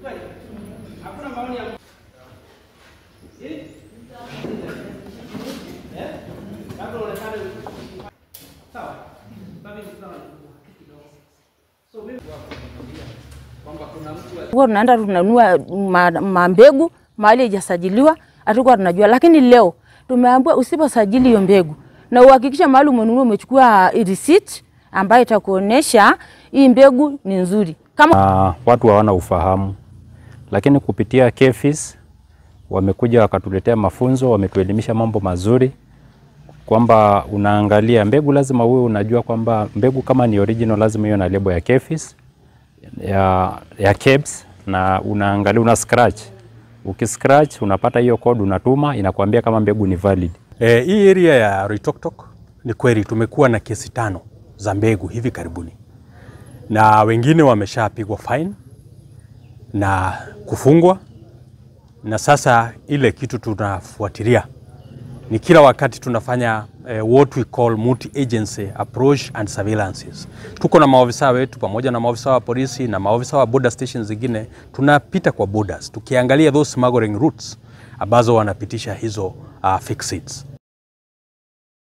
Kweli? Hakuna maoni ya eh? Eh? Labda uonekane sawa. Mimi kidogo. So mimi Huwa tunaenda tunanunua mambegu mahali haijasajiliwa, hatukuwa tunajua, lakini leo tumeambiwa usiposajili hiyo mbegu na uhakikisha mahali umenunua umechukua receipt ambayo itakuonesha hii mbegu ni nzuri. Kama watu hawana ufahamu, lakini kupitia KEPHIS wamekuja wakatuletea mafunzo, wametuelimisha mambo mazuri kwamba unaangalia mbegu, lazima uwe unajua kwamba mbegu kama ni original lazima iwe na lebo ya KEPHIS ya KEBS, na unaangalia una scratch. Ukiscratch unapata hiyo code, unatuma, inakuambia kama mbegu ni valid. Hii area ya Loitoktok ni kweli tumekuwa na kesi 5 za mbegu hivi karibuni, na wengine wameshapigwa fine na kufungwa, na sasa ile kitu tunafuatilia ni kila wakati tunafanya what we call multi-agency approach and surveillances. Tuko na maofisa wetu pamoja na maofisa wa polisi na maofisa wa border stations zingine, tunapita kwa borders tukiangalia those smuggling routes ambazo wanapitisha hizo fake seeds.